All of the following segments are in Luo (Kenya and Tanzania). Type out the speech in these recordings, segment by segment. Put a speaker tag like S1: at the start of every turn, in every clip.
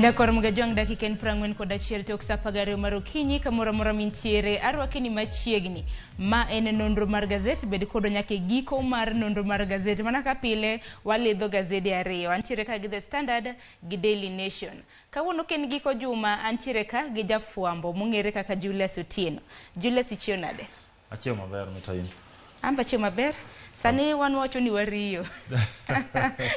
S1: Nyakor Mgajwang' dakika en 41 tok saa 12 mar okinyi kamoro amora mintiere arwaki ni machiegni. Ma en nonro mar gazet bed kodwa nyaka e giko mar nonro mar gazet. Mana ka pile walidho gazede ariyo. Antiere ka gi The Standard gi Daily Nation. Kawuono ka en giko juma antiere ka gi jafwambo mong'ere kaka Julius Otieno. Julius ichiew nade?
S2: Achiew maber mita in.
S1: An be achiew maber. Sani wan wawacho ni wariyo.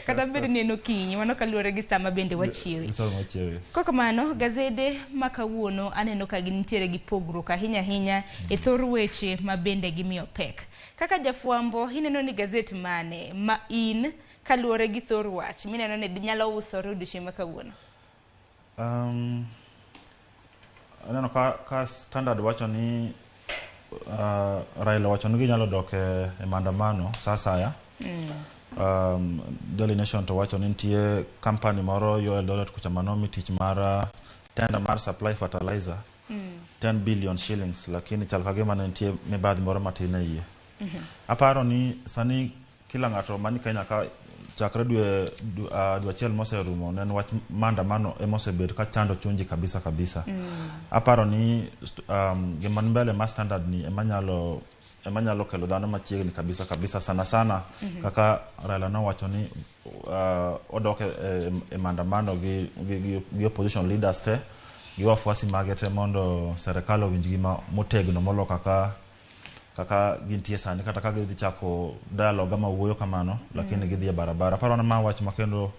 S1: Kata bed ni en okinyi, mano kaluwore gi sama bende wachiewe.
S2: Sama wachiewe.
S1: Kokamano, gazede ma kawuono aneno ka gintiere gi pogruok ahinya ahinya e thor weche ma bende gimiyo pek. Kaka jafwambo, ineno ni gazet mane ma in kaluwore gi thor wach mineno ni nyalo usore odiochieng' ma kawuono?
S2: Aneno ka Standard wacho ni Raila wacho ni ginyalo dok e maandamano sa asaya. Daily Nation to wacho ni nitie company moro yo Eldoret kucha manomi tich mar tender mar supply fertilizer 10 billion shillings lakini chal ka gima ne nitie mibadhi moro matin e iye. Aparo ni sani kila ng'ato mani Kenya ka chakre dwe dwe achiel moserumo ne en wach maandamano emosebet ka chando chuny ji kabisa kabisa. Aparo ni gima ni mbele ma Standard ni ema nyalo kelo dhano machiegni kabisa kabisa sana sana kaka Raila nowacho ni odok e maandamano gi opposition leaders te gi wafuasi mage te mondo serikal owinj gi motegno molo kaka gintie sani kata ka gidhi chako dialogue ama wuoyo kamano lakini gidhi e barabara. Aparo ni ma wach ma kendo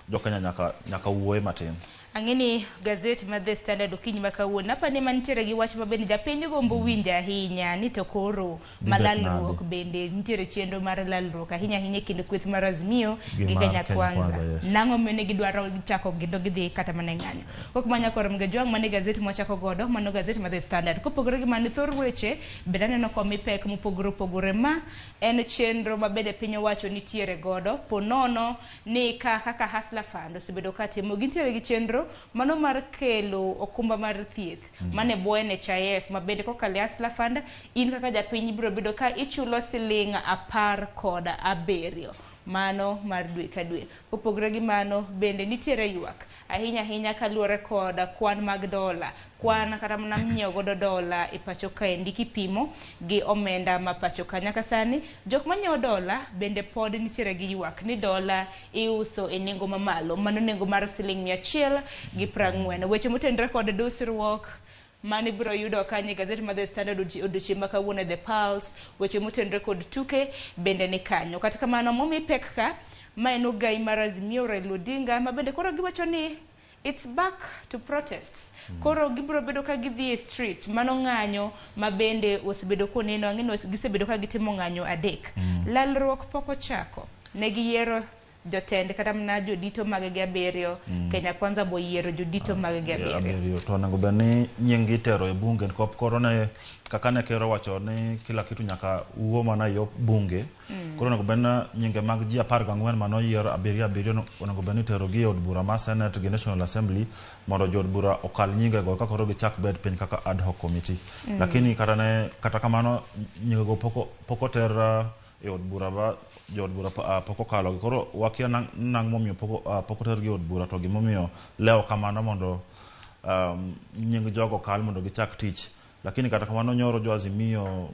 S2: jo Kenya nyaka wuoye matin.
S1: Ang'e ni gazet mar The Standard okinyi ma kawuono apa ni mantiere gi wach ma bende japiny gombo winjo ahinya ni to koro
S2: Dhi
S1: ma
S2: bet
S1: lalruok
S2: nade?
S1: Bende nitiere chenro mar lalruok ahinya ahinya e kind kweth mar Azimio
S2: gi
S1: gi
S2: mar
S1: Kenya
S2: Kenya
S1: Kwanza.
S2: Kwanza, yes.
S1: Nang'o mane gidwaro chako gido gidhi kata mana e ng'anyo. Kok manya koro Mgajwang' mane gazet mwachako godo mano gazet mar The Standard. Kopogore gi mano thor weche bende aneno komi pek mopogore opogore ma en chenro ma bende piny owacho nitiere godo po nono ni ka kaka Hustler Fund osebedo ka timo gintiere gi chenro mano mar kelo okumba mar thieth mane bwo NHIF ma bende kokalo e Hustler Fund in kaka japiny ibiro bedo ka ichulo siling 17 mano mar dwe ka dwe. Kopogore gi mano bende nitiere ywak ahinya ahinya kaluwore kod kwan mag dola kwan kata mana nyiewo godo dola e pacho kaendi kipimo gi omenda ma pacho ka. Nyaka sani jok manyiewo dola bende pod nitiere gi ywak ni dola iuso e nengo mamalo mano nengo mar siling 140. Weche motenore kod dusruok mano ibiro yudo kanyo e gazet mar The Standard odiochieng' ma kawuono e The Pulse. Weche motenore kod tuke bende ni kanyo. Kata kamano momi pek ka ma en ogai mar Azimio Raila Odinga ma bende koro giwacho ni it's back to protests. Koro gibiro bedo ka gidhi e street mano ng'anyo ma bende osebedo koneno ang'e ni gisebedo ka gitimo ng'anyo adek. Lalruok pok ochako. Ne giyiero jotend kata mana jodito mag gi abiriyo. Kenya Kwanza boyiero jodito mag gi abiriyo.
S2: Abiriyo to onego bed ni nying gi itero e bunge nikop koro ne kaka ne ker owacho ni kila kitu nyaka wuo mana e yo bunge koro onego bed ni nyinge mag ji 14 manoyier abiriyo abiriyo no onego bed ni itero gi e od bura mar Senate gi National Assembly mondo jood bura okal nyinge go eka koro gichak bed piny kaka ad hoc committee lakini kata ne kata kamano nyinge go pok oter e od bura ba jood bura pok okalo koro wakia nang' momiyo pok otergi e od bura to gimomiyo lewo kamano mondo nying jogo kal mondo gichak tich lakini kata kamano nyoro jo Azimio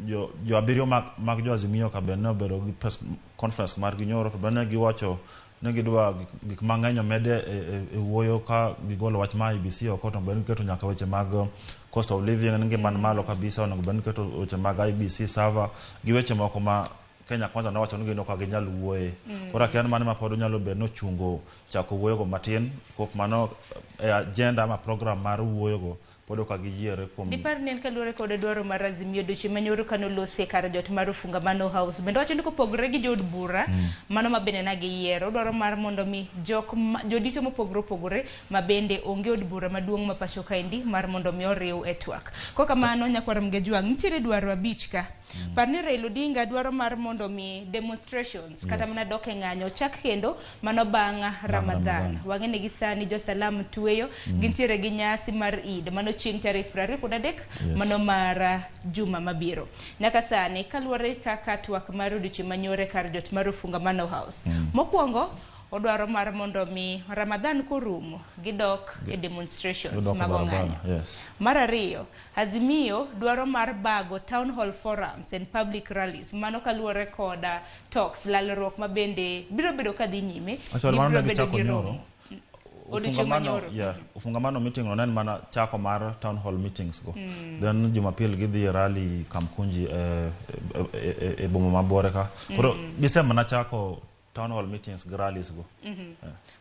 S2: jo abiriyo mag jo Azimio ka bende ne obedo gi press conference margi nyoro to bende ne giwacho ni gidwa gik mang'eny omed e wuoyo ka gigolo wach mar IEBC oko to bende giketo nyaka weche mag cost of living ni ngima ni malo kabisa onego bed ni giketo weche mag IEBC server gi weche moko ma Kenya Kwanza nowacho ni gin ok ginyal wuoye. Koro akia ni mano ma pod onyalo bedo ni ochungo chako wuoyogo matin kok mano e agenda ama program mar wuoyogo pod ok giyiere kuom
S1: Dipar ni en kaluwore kod dwaro mar Azimio odiochieng' manyoro kanolosi e kar jot mar Ufungamano House. Bende wacho ni kopogore gi jood bura mano ma bende ne giyiero odwaro mar mondo mi jok ma, jodito mopogore opogore ma bende onge od bura maduong' ma pacho kaendi mar mondo mi oriw e twak. Kokamano nyakwar Mgejwang' nitiere dwaro abich ka. Par ni Raila Odinga dwaro mar mondo mi demonstrations kata mana dok e ng'anyo ochak kendo mano bang' Ramadhan.
S2: Ramadhan.
S1: Wang'e ni gi sani jo Salam tweyo gintiere gi nyasi mar Eid mano chieng' tarik 23 mano mar juma mabiro. Nyaka sani kaluwore kaka twak mar odiochieng' manyoro e kar jot mar Ufungamano House. Mokwongo Odwaro mar mondo mi Ramadhan korumo gidok e demonstrations
S2: Gidok e
S1: mag
S2: barabara,
S1: ong'anyo.
S2: yes.
S1: Mar ariyo, Azimio dwaro mar bago town hall forums and public rallies. Mano kaluwore koda talks, lalruok ma bende biro bedo kadhi nyime.
S2: Actually, mano
S1: Gibiro
S2: ne
S1: bedo
S2: gichako
S1: gi
S2: nyoro.
S1: romo. Odiochieng'
S2: Ufungamano,
S1: manyoro.
S2: yeah, ufungamano meeting no ne en mana chako mar town hall meetings go. Then Jumapil gidhi e rally Kamkunji e boma ma Buore ka. Koro gise mana chako town hall meetings gi rallies go.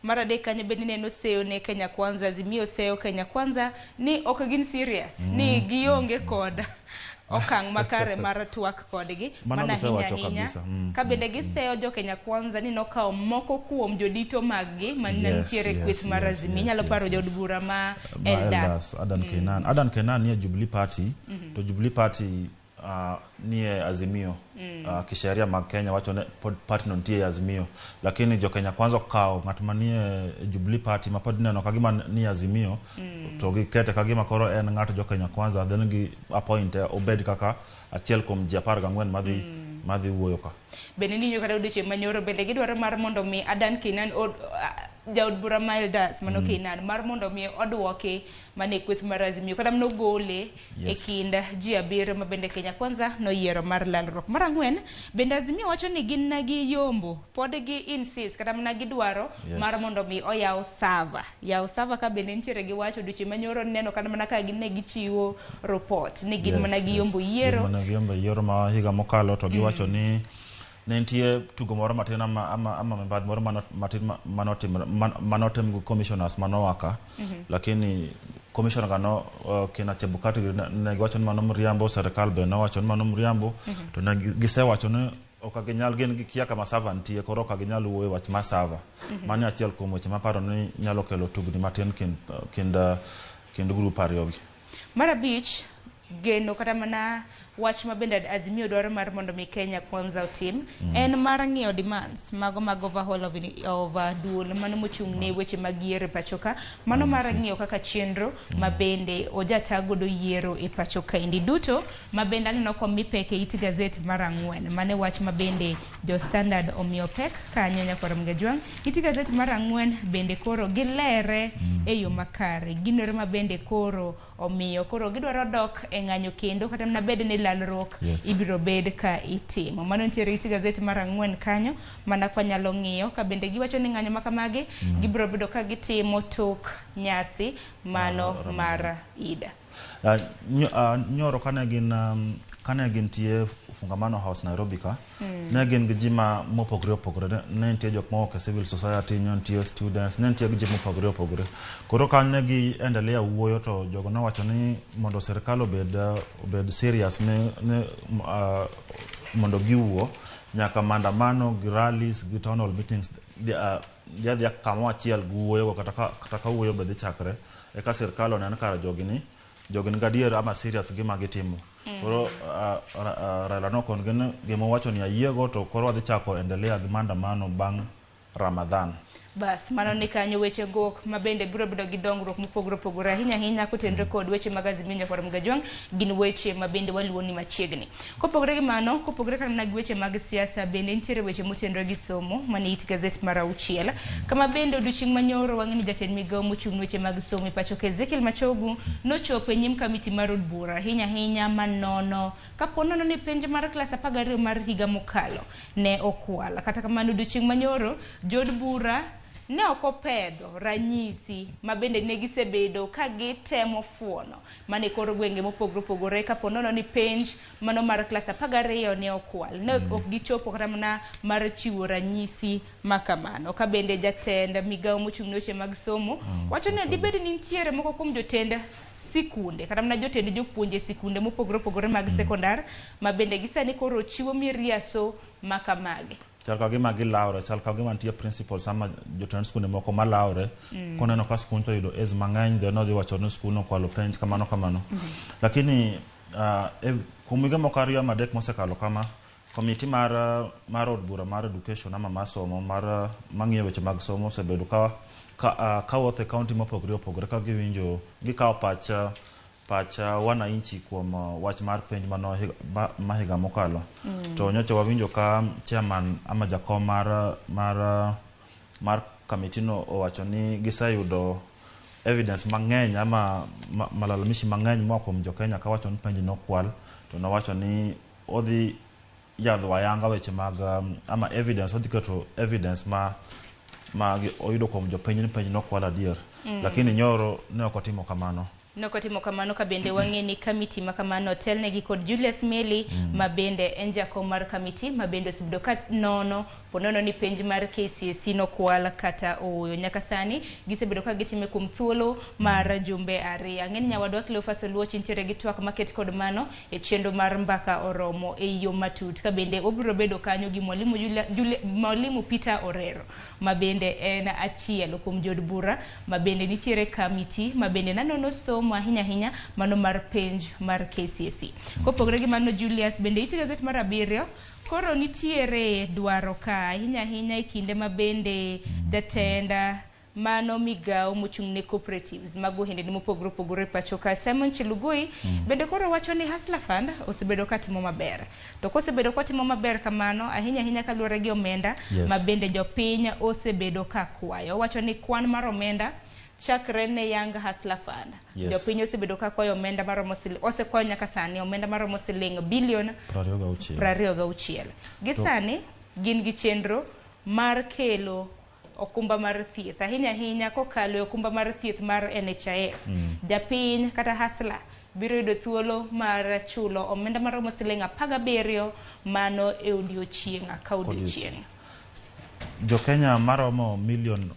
S1: Mar adek kanyo bende neno seyo ne Kenya Kwanza, Azimio seyo Kenya Kwanza ni ok gin serious, ni gionge kod okang' makare mar twak kodgi.
S2: Mano
S1: Mana ahinya
S2: gisewacho
S1: ahinya.
S2: kabisa.
S1: Ka bende giseyo jo Kenya Kwanza ni nokawo moko kuom jodito maggi mane nitiere e kweth mar Azimio. Inyalo paro jaod bura ma
S2: Ma
S1: Eldas.
S2: Eldas, Adan Keynan. Adan Keynan nie Jubilee Party, to Jubilee Party nie Azimio. Kisheria mag Kenya wacho ni pod party no nitie e Azimio, lakini jo Kenya Kwanza okawo ng'at manie Jubilee Party ma pod ineno kagima nie Azimio, to gikete kagima koro en ng'at jo Kenya Kwanza, then gi appoint obed kaka achiel kuom ji 14 madhi wuoyo ka.
S1: Bende ninyo kata odiochieng' manyoro bende gidwaro mar mondo mi Adan Keynan jaod bura ma Eldas mano Keynan mar mondo mi oduoki mana e kweth mar Azimio kata mana ogole e kind ji 7 ma bende Kenya Kwanza noyiero mar lalruok. Mar ang'wen bende Azimio wacho ni gin na gi yombo pod gi insist kata mana gidwaro mar mondo mi oyaw server. Yaw server ka bende nitiere gi wacho odiochieng' manyoro neno kata mana ka gin ne gichiwo report ni gin mana gi yombo yiero.
S2: Gin mana gi yombo yiero ma higa mokalo to giwacho ni ne nitie tugo moro matin ama mibadhi moro matin manotim gi commissioners manowaka, lakini commissioner ga no kina Chebukati ne giwacho ni mano mriambo, serikal be nowacho ni mano mriambo, to ne gisewacho ni ok ginyal, gin gikia kama server nitie, koro ok ginyal wuoyo wach mar server. Mano achiel kuom weche maparo ni nyalo kelo tugni matin kind grup ariyogi.
S1: Mar abich, geno kata mana wach ma bende Azimio dwaro mar mondo mi Kenya Kwanza otim en mar ng'iyo demands mago mag overhaul of duol mano mochung' ne weche mag yiero e pacho ka, mano mar ng'iyo kaka chenro ma bende ojata godo yiero e pacho kaendi duto ma bende aneno komi pek e it gazet mar 4. Mane wach ma bende jo Standard omiyo pek kanyo nyakwar Mgajwang'. It gazet mar 4 bende koro gilere e yo makare, ginore ma bende koro omiyo koro gidwaro dok e ng'anyo kendo kata mana bed ni lalruok ibiro bed ka itimo. Mano nitiere it gazet mar 4 kanyo mana kwa nyalo ng'iyo ka bende giwacho ni ng'anyo makamagi gibiro bedo ka gitimo tok nyasi mano mar Ida.
S2: Nyoro kane gintie Ufungamano House Nairobi ka, ne gin gi ji ma mopogore opogore. Ne nitie jok mowuok e civil society, ne nitie students, ne nitie gi ji mopogore opogore. Koro ka ne gi endelea wuoyo to jogo nowacho ni mondo sirikal obed serious ne mondo giwuo nyaka maandamano gi rallies gi town hall meetings dhi adhiya kamoro achiel gi wuoyogo kata ka wuoyo be dhi chakre eka sirikal onen kara jogi ni gadier ama serious gima gitimo. Koro Raila nokono gi ni gima owacho ni ayiego to koro wadhi chako endelea gi maandamano bang' Ramadhan.
S1: Bas, mano ni kanyo weche gok ma bende biro bedo gi dongruok mopogore opogore ahinya ahinya kotenore kod weche mag Azimio nyakwar Mgajwang' gin weche ma bende waluwo ni machiegni. Kopogore gi mano, kopogore kata mana gi weche mag siasa, bende nitiere weche motenore gi somo mane it gazet mar 6 kama bende odiochieng' manyoro wang'e ni jatend migawo mochung' ne weche mag somo e pacho ka Ezekiel Machogu nochopo e nyim kamiti mar od bura ahinya ahinya manono kapo nono ni penj mar klas 12 mar higa mokalo ne okwal. Kata kamano odiochieng' manyoro jood bura ne ok opedho ranyisi ma bende ne gisebedo ka gitemo fuono mane kor gwenge mopogore opogore kapo nono ni penj mano mar klas 12 ne okwal. Ne ok gichopo kata mana mar chiwo ranyisi ma kamano. Ka bende jatend migawo mochung' ne weche mag somo wacho ni dibed ni nitiere moko kuom jotend sikunde kata mana jotend jopuonje sikunde mopogore opogore mag sekondar ma bende gisani koro chiwo miriaso ma kamagi.
S2: Chal ka gima gilawre, chal ka gima nitie principals ama jotend skunde moko malawre, koneno ka skul to oyudo A's mang'eny, then odhi wacho ni skul nokwalo penj kamano kamano. Lakini kuom higa moko 2 ama 3 mosekalo kama, komiti mar od bura mar education ama mar somo mar mang'iyo weche mag somo osebedo ka wuotho e county mopogore opogore ka giwinjo gikawo pacha wananchi kuom wach mar penj mano ma higa mokalo. To nyocha wawinjo ka chairman ama jakom mar committee no owacho ni giseyudo evidence mang'eny ama malalamishi mang'eny moa kuom jo Kenya kawacho ni penj nokwal, to nowacho ni odhi yadho ayanga weche mag ama evidence, odhi keto evidence ma oyudo kuom jopiny ni penj nokwal adier. Lakini nyoro ne ok otimo kamano.
S1: Nokotimo kamano. Ka bende wang'e ni committee ma kamano otelnegi kod Julius Meli, ma bende en jakom mar committee ma bende osebedo ka nono ponono ni penj mar KCSE nokwal kata ooyo. Nyaka sani gisebedo ka gitime kuom thuolo mar jumbe 2. Ang'e ni nyawadwa Cleophas Oluoch nitiere gi twak maket kod mano e chenro mar Mbaka Oromo e yo matut, ka bende obiro bedo kanyo gi mwalimu, Julia, Julia, mwalimu Peter Orero, ma bende en achiel kuom jood bura ma bende nitiere committee ma bende nanono somo ahinya ahinya mano mar penj mar KCSE. Kopogore gi mano, Julius, bende ite gazet mar 7 koro nitiere dwaro ka ahinya ahinya e kinde ma bende jatenda mano migawo mochung' ne cooperatives mag ohendni mopogore opogore e pacho ka, Simon Chelugui, bende koro wacho ni Hustler Fund osebedo ka timo maber. To kosebedo kotimo maber kamano, ahinya ahinya kaluwore gi omenda ma bende jopiny osebedo ka kwayo. Owacho ni kwan mar omenda chakre ne yang Hustler Fund, jopiny osebedo ka kwayo omenda maromo osekwayo nyaka sani omenda maromo siling bilion
S2: 26.
S1: 26. Gi sani gin gi chenro mar kelo okumba mar thieth, ahinya ahinya kokalo e okumba mar thieth mar NHIF. Japiny kata hustler biro yudo thuolo mar chulo omenda maromo siling 17 mano e odiochieng' ka odiochieng'.
S2: Jo-Kenya maromo milion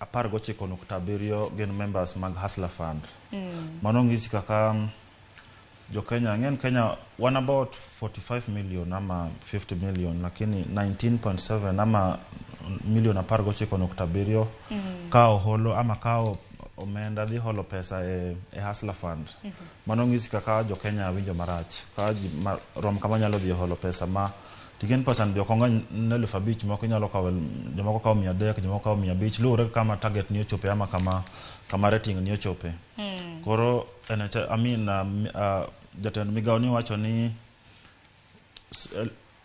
S2: 19.7 gin members mag Hustler Fund. Mano ng'isi kaka jo-Kenya ng'en Kenya wan about 45 million ama 50 million, lakini 19.7 ama milion 19.7 ka oholo ama ka omenda dhi holo pesa e Hustler Fund. Mano ng'isi kaka jo-Kenya winjo marach ka ji rom kama nyalo dhi holo pesa ma tigen pesa ni ok ong'eny ne 5,000, moko inyalo kawo, jomoko kawo 300, jomoko kawo 500, luwore kama target ni ochope ama kama rating ni ochope. Koro NH, I mean, jatend migawo ni wacho ni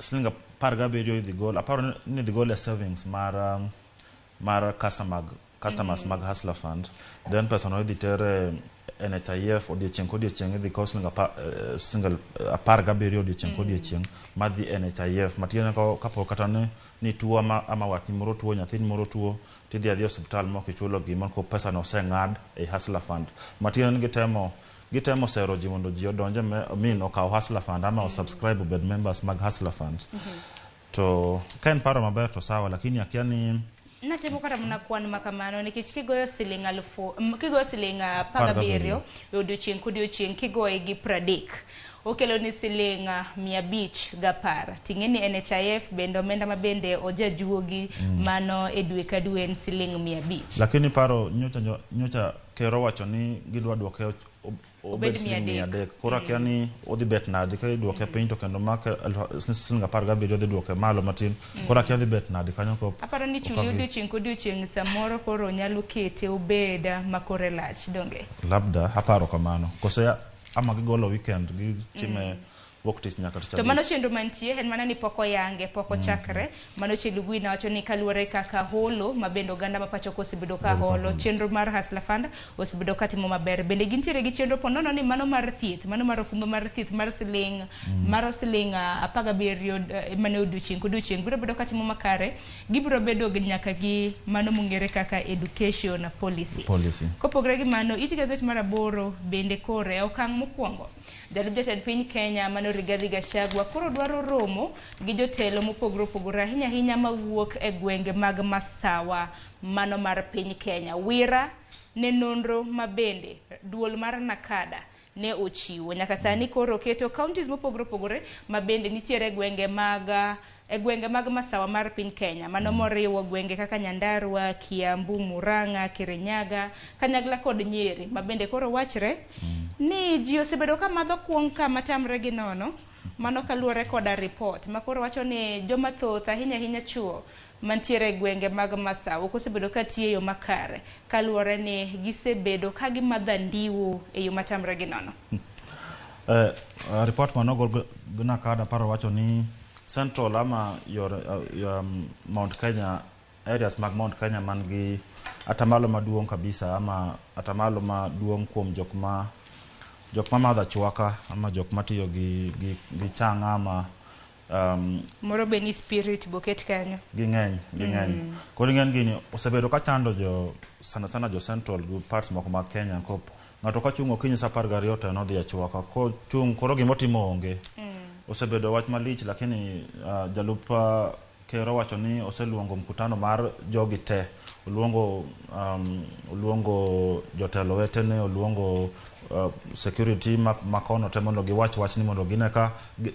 S2: siling 17 idhi gol, aparo ni idhi gol e savings mar customers mag Hustler Fund, then pesa no idhi ter e NHIF odiechieng' kodiechieng', idhi kaw siling 17 odiechieng' kodiechieng' madhi NHIF. Matiende kapo kata ni tuo ama watni moro tuo, nyathini moro tuo, tidhi adhiya e osiptal mok ichulo gima ko pesa no oseng'ad e Hustler Fund. Matiende ni gitemo sero ji mondo ji odonje min okaw Hustler Fund ama osubscribe obed members mag Hustler Fund. To ka en paro maber to sawa, lakini akia ni
S1: Natemo kata mana kwan ma kamano, nikech kigoyo siling alufu kigoyo siling 17 e odiochieng' kodiochieng', kigoye gi 30, okelo ni siling 510. Ting'e ni NHIF bende omenda ma bende ojajuogi mano e dwe ka dwe en siling 500.
S2: Lakini paro nyocha ker owacho ni gidwa duoke obed siling 300. Koro akia ni odhi bet nadi ka iduoke piny, to kendo mak siling 17 odhi duoke malo matin. Koro akia odhi bet nadi kanyo ko
S1: Aparo ni chuli odiochieng' kodiochieng' samoro koro nyalo kete obed makore lach, donge?
S2: Labda aparo kamano. Kose ama gigolo weekend gitime wuok tich nyaka tich
S1: To mano chenro mantie en mana ni pok oyange, pok ochakre. Mano Chelugui nowacho ni kaluwore kaka holo ma bende oganda ma pacho ka osebedo ka holo, chenro mar Hustler Fund osebedo ka timo maber. Bende gintiere gi chenro ponono ni mano mar thieth, mano mar okumba mar thieth mar siling 17 mane odiochieng' kodiochieng' biro bedo ka timo makare. Gibiro bedo nyaka gi mano mong'ere kaka education policy.
S2: Policy.
S1: Kopogore gi mano, it gazet mar 8 bende kore okang' mokwongo. Jalup jatend piny Kenya mano Rigathi Gachagua koro dwaro romo gi jotelo mopogore opogore, ahinya ahinya mawuok e gwenge mag Masawa mano mar piny Kenya. Wira ne nonro ma bende duol mar NACADA ne ochiwo. Nyaka sani koro keto counties mopogore opogore ma bende nitiere e gwenge mag Masawa mar piny Kenya, mano moriwo gwenge kaka Nyandarua, Kiambu, Murang'a, Kirinyaga, kanyakla kod Nyeri, ma bende koro wachre ni ji osebedo ka madho kuong' ka matamre gi nono. Mano kaluwore koda report ma koro wacho ni joma thoth, ahinya ahinya chuo mantiere e gwenge mag Masawa, ok osebedo ka tiyo e yo makare kaluwore ni gisebedo ka gimadho andiwo e yo matamre gi nono.
S2: Report manogol gi NACADA paro wacho ni Central ama yor Mount Kenya areas mag Mount Kenya man gi atamalo maduong' kabisa ama atamalo maduong' kuom jok ma madho achwaka ama jok matiyo gi chang'a ama
S1: moro be ni spirit boket kanyo.
S2: Ging'eny. Koro ing'en gini osebedo ka chando jo sana sana jo Central gi parts moko mag Kenya. Kop ng'ato ka chung' okinyi saa 12 to en odhi achwaka, kochung' koro gimotimo onge. Osebedo wach malich, lakini jalup ker owacho ni oseluongo mkutano mar jogi te. Oluongo jotelo wetene, oluongo security makono te mondo giwach wachni mondo gine ka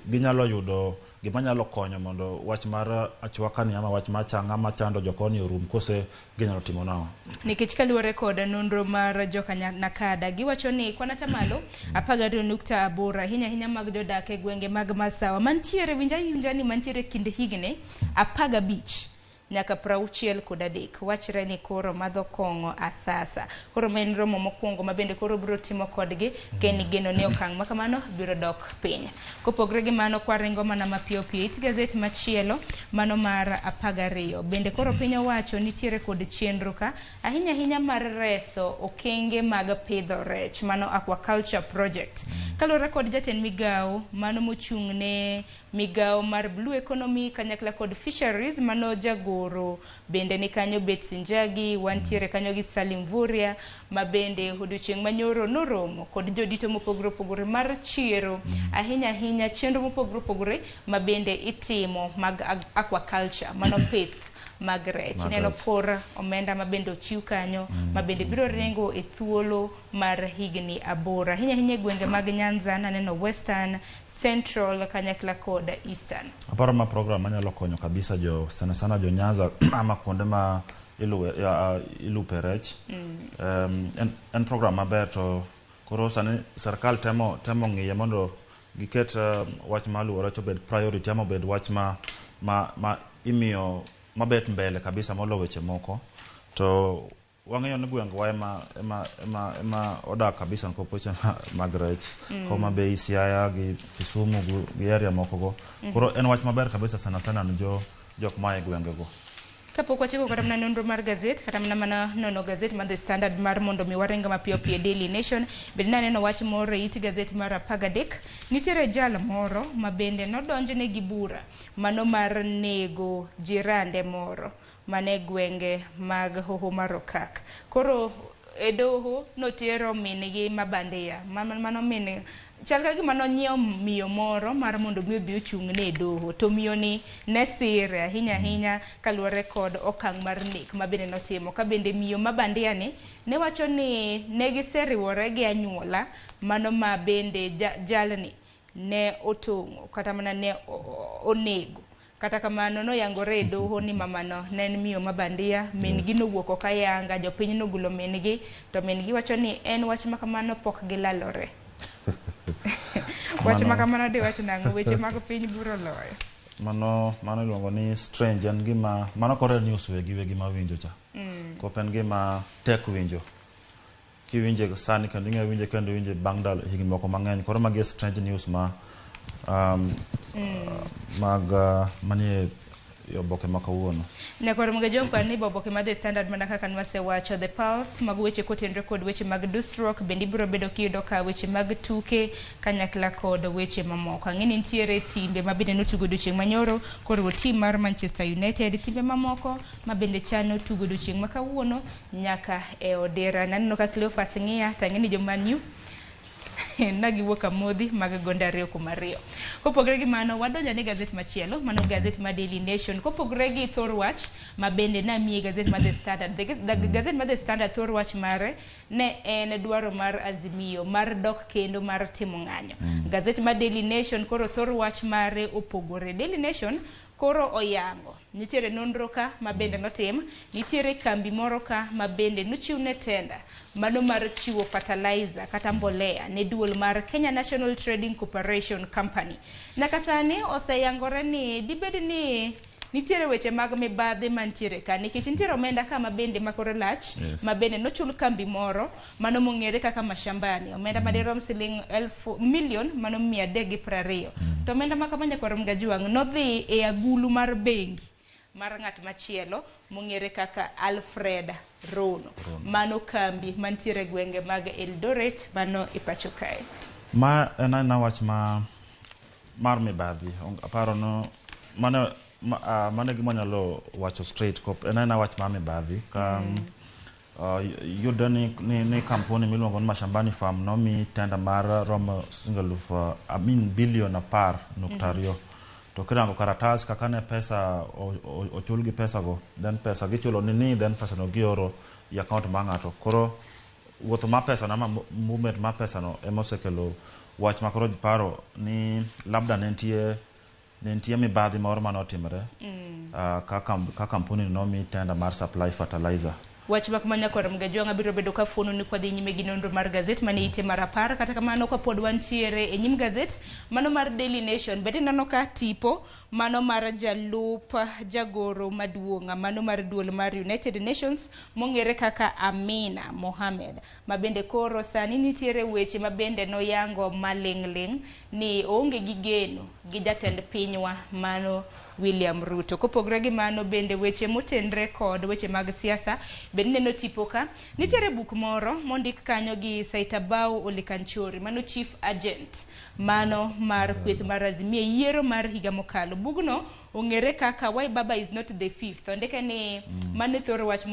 S2: ginyalo yudo gima nyalo konyo mondo wach mar achwaka ni ama wach mar chang'a machando jokoni orum, kose ginyalo timo nang'o.
S1: Nikech kaluwore kod nonro mar joka Nakada, giwacho ni kwan atamalo 12.8 ahinya ahinya mag jodak e gwenge mag Masawa mantiere winja ni mantiere kind higni 15 nyaka 63 wachre ni koro madho kong'o asasa. Koro ma en romo mokwongo ma bende koro biro timo kodgi ken geno ni okang' ma kamano biro dok piny. Kopogre gi mano, kwaringo mana mapiyo piyo it gazet machielo mano mar 12 bende koro piny owacho nitiere kod chenro ka ahinya ahinya mar reso okenge mag pidho rech mano aquaculture project. Kaluwore kod jatend migawo mano mochung' ne migawo mar Blue Economy kanyakla kod Fisheries mano jagoro bende ni kanyo Betsy Njagi, wantiere kanyo gi Salim Mvurya ma bende odiochieng' manyoro noromo kod jodito mopogore opogore mar chiero ahinya ahinya chenro mopogore opogore ma bende itimo mag aquaculture mano pith mag rech. Ineno kor omenda ma bende ochiw kanyo ma bende biro ringo e thuolo mar higni 8 ahinya ahinya e gwenge mag Nyanza, naneno Western, Central kanyakla kod Eastern.
S2: Aparo ma program manyalo konyo kabisa jo sana sana jo Nyanza ama kuonde ma ilupe rech. En program maber to koro sani sirkal temo ng'iye mondo giket wach mar luwo rech obed priority ama obed wach ma imiyo mabet mbele kabisa molo weche moko. To wang'eyo ni gwengwa ema odak kabisa nikop weche mag rech. Homa Bay, Siaya gi Kisumu gi area moko go. Koro en wach maber kabisa sana sana ne jok ma e gwengego.
S1: Kapok wachako kata mana nonro mar gazet, kata mana nono gazet mar The Standard mar mondo mi waringo mapiyo piyo Daily Nation, bende naneno wach moro e it gazet mar 13. Nitiere jal moro ma bende nodonjne gi bura mano mar nego jirande moro mane gwenge mag Hoho mar Okak. Koro e doho notero min-gi mabandia, mano min chal ka gima nonyiewo miyo moro mar mondo mi odhi ochung'ne e doho, to miyo ni ne sire ahinya ahinya kaluwore kod okang' mar nek ma bende notimo. Ka bende miyo mabandia ni ne wacho ni ne giseriwore gi anyuola mano ma bende jalni ne otong'o kata mana ne onego. Kata kamano noyangore e doho ni mamano ne en miyo mabandia, min-gi nowuok oko ayanga, jopiny nogulo min-gi, to min-gi wacho ni en wach ma kamano pok gilalore. Wach ma kamano diwach nang'o? Weche mag piny buro loyo.
S2: Mano iluongo ni strange, en gima mano koro en news wegi mawinjo cha. Kop en gima tek winjo. Kiwinje sani kendo ing'e winje kendo winje bang' ndalo higni moko mang'eny. Koro magi strange news ma mag manie oboke ma kawuono.
S1: Nyakwar Mugajong par ni oboke mar The Standard mana kaka nwasewacho, The Pulse mag weche kotenre kod weche mag dusruok bende ibiro bedo kiyudo ka weche mag tuke kanyakla kod weche mamoko. Ang'e ni nitiere timbe ma bende notugo odiochieng' manyoro koriwo tim mar Manchester United, timbe mamoko ma bende chano tugo odiochieng' ma kawuono nyaka e odira. Naneno ka Cleophas ng'iya to ang'e ni jo Man U nagiwuok amodhi mag gonde 2-2. Kopogore gi mano, wadonjo ne gazet machielo, mano gazet mar Daily Nation. Kopogore gi thor wach ma bende namiye gazet mar The Standard. The gazet mar The Standard thor wach mare ne en dwaro mar Azimio mar dok kendo mar timo ng'anyo. Gazet mar Daily Nation koro thor wach mare opogore. Daily Nation koro oyango nitiere nonro ka ma bende notim, nitiere kambi moro ka ma bende nochiw ne tenda mano mar chiwo fertilizer kata mbolea ne duol mar Kenya National Trading Corporation Company. Nyaka sani oseyangore ni dibed ni nitiere weche mag mibadhi mantiere ka, nikech nitiere omenda ka ma bende makore lach, ma bende nochul kambi moro mano mong'ere kaka Mashambani, omenda madirom siling 1,000,000 mano 320. To omenda ma kama nyakwar Mgajuang' nodhi e agulu mar bengi mar ng'at machielo mong'ere kaka Alfred Rono. Mano kambi mantiere e gwenge mag Eldoret mano e pacho kae.
S2: Ma en aena wach ma mar mibadhi. Aparo no mano mano e gima anyalo wacho straight. En aena wach mar mibadhi ka yudre ni kampuni miluongo ni Mashambani Farm nomi tender mar romo siling eluf I mean bilion 10.2. To kirango karatas kaka ne pesa ochul gi pesa go, then pesa gichulo ni then pesa no gioro e account mar ng'ato. Koro wuotho mar pesa no ama movement mar pesa no ema osekelo wach ma koro ji paro ni labda ne nitie mibadhi moro manotimore ka kampuni nomi tender mar supply fertilizer.
S1: Wach mak mana kor Mgajwang' abiro bedo ka fuono ni kwadhi nyime gi nonro mar gazet mane ite mar 10. Kata kamano kapod wantiere e nyim gazet mano mar Daily Nation, bende ineno ka tipo mano mar jalup jagoro maduong' mano mar duol mar United Nations mong'ere kaka Amina Mohamed, ma bende koro sani nitiere weche ma bende noyango maling'ling' ni oonge gi geno gi jatend pinywa mano William Ruto. Kopogore gi mano bende weche motenre kod weche mag siasa bende neno tipo ka nitiere buk moro mondik kanyo gi Saitabao Ole Kanchori, mano chief agent mano mar kweth mar Azimio e yiero mar higa mokalo. Bugno ong'ere kaka Why Baba is not the fifth. Ondike ni mano e thor wach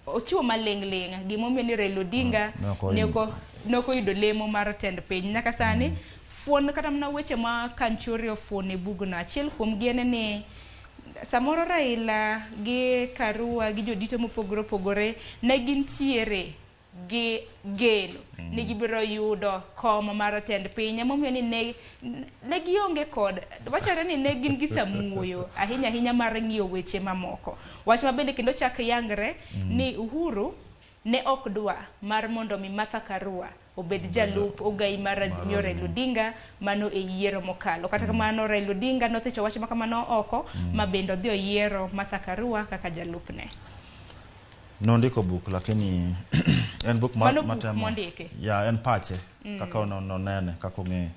S1: ochiwo maling'ling' gimomiyo ni Raila Odinga ne ok oyudo lemo mar tend piny nyaka sani. Fuon kata mana weche ma Kanchori ofuono e bugno, achiel kuom gi en ni samoro Raila gi Karua gi jodito mopogore opogore ne gintiere gi geno ni gibiro yudo kom mar tend piny, emomiyo ni ne gionge kod wachore ni ne gin gi samuoyo ahinya ahinya mar ng'iyo weche mamoko. Wach ma bende kendo chak yangre ni Uhuru ne ok dwa mar mondo mi Martha Karua obed jalup ogai mar Azimio Raila Odinga mano e yiero mokalo. Kata kamano Raila Odinga nothicho wach ma kamano oko ma bende odhi oyiero Martha Karua kaka jalupne.
S2: Nondiko buk, lakini en buk
S1: Mano buk mondiki.
S2: Ya, en pache kaka nonene kaka ong'eyo.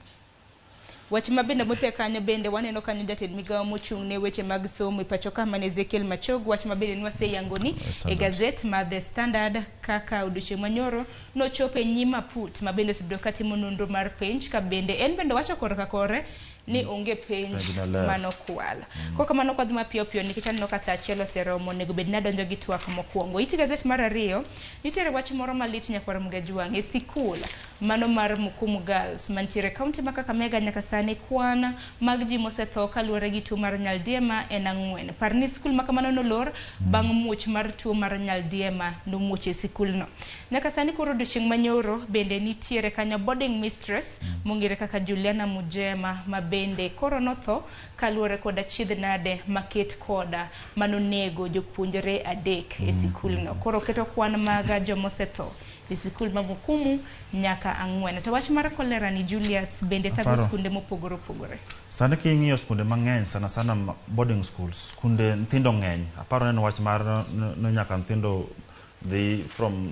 S1: Wach ma bende mope kanyo bende waneno kanyo jatend migawo mochung' ne weche mag somo e pacho ka mane Ezekiel Machogu. Wach ma bende nwaseyangoni e gazet mar The Standard kaka odiochieng' manyoro nochopo e nyim aput ma bende osebedo katimo nonro mar penj, ka bende en bende wacho korka kore ni onge penj manokwal. Kok kamano kwadhi mapiyo piyo nikech aneno ka saa 1 oseromo, onego bed ni adonjo gi twak mokwongo. Iti gazet mar 2 nitiere wach moro malit nyakwar Mgajwang' e sikul mano mar Mukumu Girls mantiere kaunti ma Kakamega. Nyaka sani kwan mag ji mosetho kaluwore gi tuo mar nyaldiema en 4. Par ni sikul ma kamano nolor bang' muoch mar tuo mar nyaldiema nomuoch e sikulno. Nyaka sani koro odiochieng' manyoro bende nitiere kanyo boarding mistress mong'ere kaka Juliana Mujema ma bende koro notho kaluwore kod achiedh nade maket koda manonego jopuonjre 3 e sikulno. Koro keto kwan mag jomosetho e sikul ma Mukumu nyaka 4. To wach mar kolera ni Julius bende thago skunde mopogore opogore.
S2: Sani king'iyo skunde mang'eny sana sana boarding schools, skunde nyithindo ng'eny. Aparo neno wach mar no nyaka nyithindo dhi from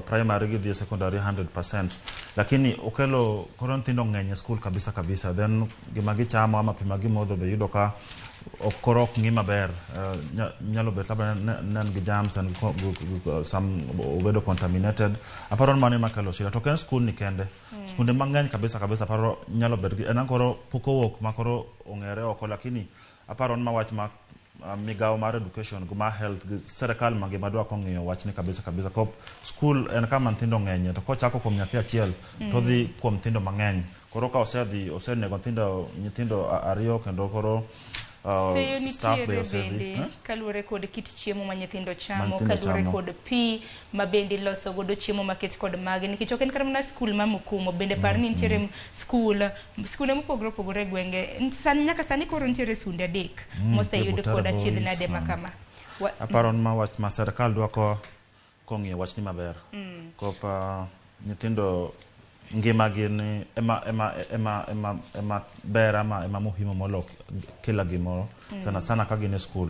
S2: primary gi dhi secondary 100%, lakini okelo koro nyithindo ng'eny e skul kabisa kabisa, then gima gichamo ama pi ma gimodho be yudo ka koro ok ng'i maber. Nyalo bet labda ne en gi germs and some obedo contaminated. Aparo ni mano ema kelo shida. To ok en skul ni kende, skunde mang'eny kabisa kabisa aparo nyalo bet gi en koro pok owuok ma koro ong'ere oko, lakini aparo ni ma wach ma migawo mar education gi mar health gi serikal mangima dwa kong'iyo wachni kabisa kabisa. Kop skul en kama nyithindo ng'enye, to kochako kuom nyathi achiel to odhi kuom nyithindo mang'eny. Koro ka osedhi osenego nyithindo 2 kendo koro
S1: Seyo nitiere bende kaluwore kod kit chiemo ma nyithindo chamo, kaluwore kod pi ma bende iloso godo chiemo maket kod magi, nikech ok en kata mana skul ma Mukumu, bende par ni nitiere skunde mopogore opogore e gwenge. Nyaka sani koro nitiere skunde 3 moseyud kod achiedh nade ma kama.
S2: Aparo ni ma wach ma serikal dwa kong'iyo wachni maber. Kop nyithindo ngimagi ni ema ber ama ema muhimu molo kila gimoro, sana sana ka gin e skul.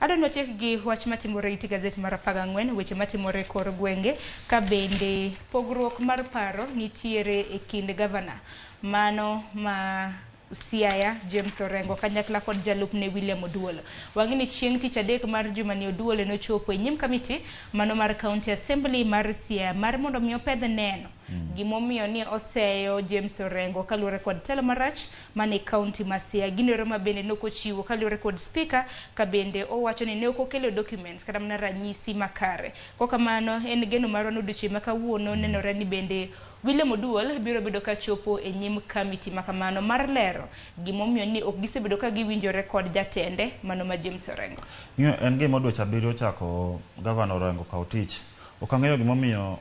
S1: Adwa ni watiek gi wach matimore e gazet mar 14, weche matimore e kor gwenge, ka bende pogruok mar paro nitiere e kind gavana mano ma Siaya James Orengo kanyakla kod jalupne William Oduol. Wang'e ni chieng' tich adek mar jumani Oduol nochopo e nyim kamiti mano mar County Assembly mar Siaya mar mondo mi opedh neno gimomiyo ni oseyo James Orengo kaluwore kod telo marach mane county ma Siaya. Gino ma bende ne ok ochiwo kaluwore kod speaker ka bende owacho ni ne ok okelo documents kata mana ranyisi makare. Kokamano en geno marwa ni odiochieng' ma kawuono nenore ni bende William Oduol biro bedo ka chopo e nyim kamiti makamano mar lero gimomiyo ni ok gisebedo ka giwinjore kod jatende mano ma James Orengo.
S2: Ing'eyo, en gima dweche abiriyo chako gavana Orengo kawo tich. Ok ang'eyo gimomiyo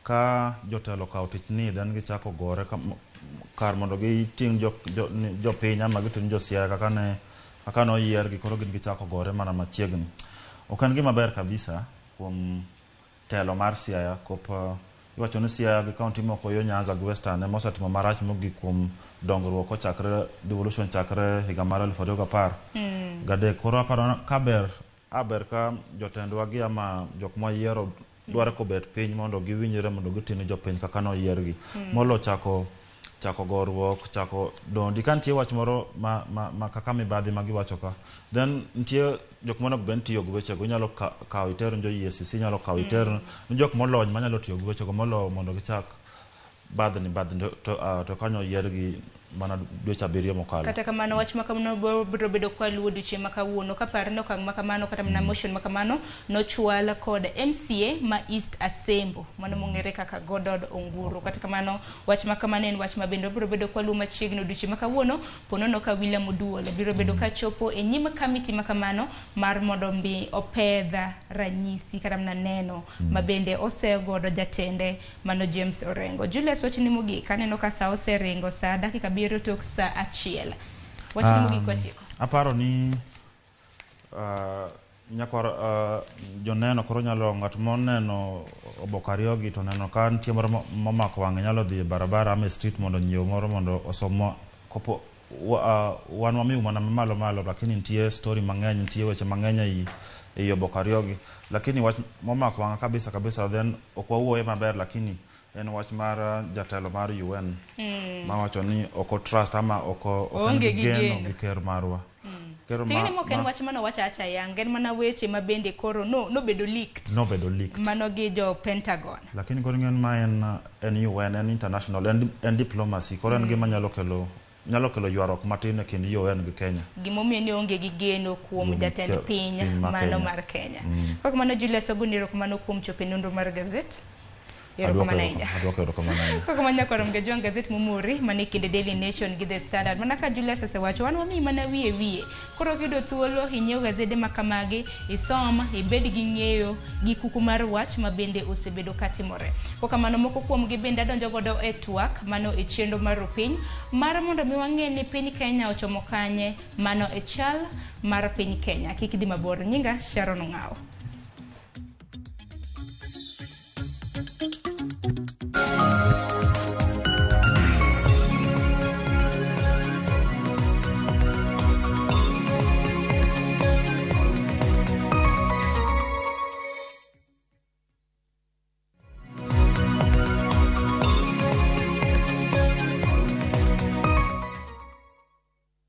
S2: ka jotelo okawo tich ni then gichako gore kar mondo giting' jopiny ama giting' jo Siaya kaka ne kaka noyiergi koro gin gichako gore mana machiegni. Ok en gima ber kabisa kuom telo mar Siaya kop iwacho ni Siaya gi kaunti moko yo Nyanza gi Western ema osetimo marach mogik kuom dongruok kochakre devolution chakre higa mar 2013. Koro aparo ka ber aber ka jotendwa gi ama jok mwayiero dwaro kobet piny mondo giwinjre mondo giti ne jopiny kaka noyiergi molo chako chako goruok chako dondi ka nitie wach moro ma kaka mibadhi ma giwacho ka then nitie jok monego bed ni tiyo gi wechego inyalo kawo iter ne jo EACC inyalo kawo iter ne jok molony manyalo tiyo gi wechego molo mondo gichak badhni badhni to kanyo oyiergi mana dweche abiriyo mokalo.
S1: Kata kamano wach ma kamano biro bedo kwa luwo odiochieng' ma kawuono kapar ni okang' ma kamano kata mana motion ma kamano nochwal kod MCA ma East Asembo mano mong'ere kaka Godod Onguru. Kata kamano wach ma kamano en wach ma bende biro bedo kwa luwo machiegni odiochieng' ma kawuono ponono ka William Oduol biro bedo ka chopo e nyim kamiti ma kamano mar mondo mi opedha ranyisi kata mana neno ma bende osegodo jatende mano James Orengo. Julius, wachni mogik aneno ka sa oseringo sa dakika 7 tok sa 1. Wachni mogik watieko.
S2: Aparo ni nyakwar joneno koro nyalo ng'at moneno oboke ariyogi to neno ka nitie moro momako wang'e nyalo dhi e barabara ama e street mondo onyiew moro mondo osom kopo wan wamiyo mana malo malo lakini nitie story mang'eny nitie weche mang'eny ei oboke ariyogi lakini wach momako wang'a kabisa kabisa then ok wawuoye maber lakini en wach mar jatelo mar UN mawacho ni ok o trust ama ok en gi geno gi ker marwa.
S1: Ting'ni mok en wach mano wacho acha yang en mana weche ma bende koro nobedo leaked.
S2: Nobedo leaked.
S1: Mano gi jo Pentagon.
S2: Lakini koro ing'eyo ni ma en UN en international en diplomacy koro en gima nyalo kelo ywaruok matin e kind UN gi Kenya.
S1: Gimomiyo ni onge gi geno kuom jatend piny mano mar Kenya. Kok mano Julius Oguni erokamano kuom chopo e nonro mar gazet. Erokamano ahinya.
S2: Adwoko erokamano ahinya.
S1: Kok mano nyakwarom Gajwang' gazet momori mane kinde Daily Nation gi The Standard. Mana ka Julius osewacho wan wamiyi mana wiye wiye. Koro kiyudo thuolo inyiew gazede ma kamagi isom ibed gi ng'eyo gi kuku mar wach ma bende osebedo katimore. Kok kamano moko kuomgi bende adonjo godo e twak mano e chenro mar piny mar mondo mi wang'e ni piny Kenya ochomo kanye mano e chal mar piny Kenya. Kik idhi mabor. Nyinga Sharon Ong'awo.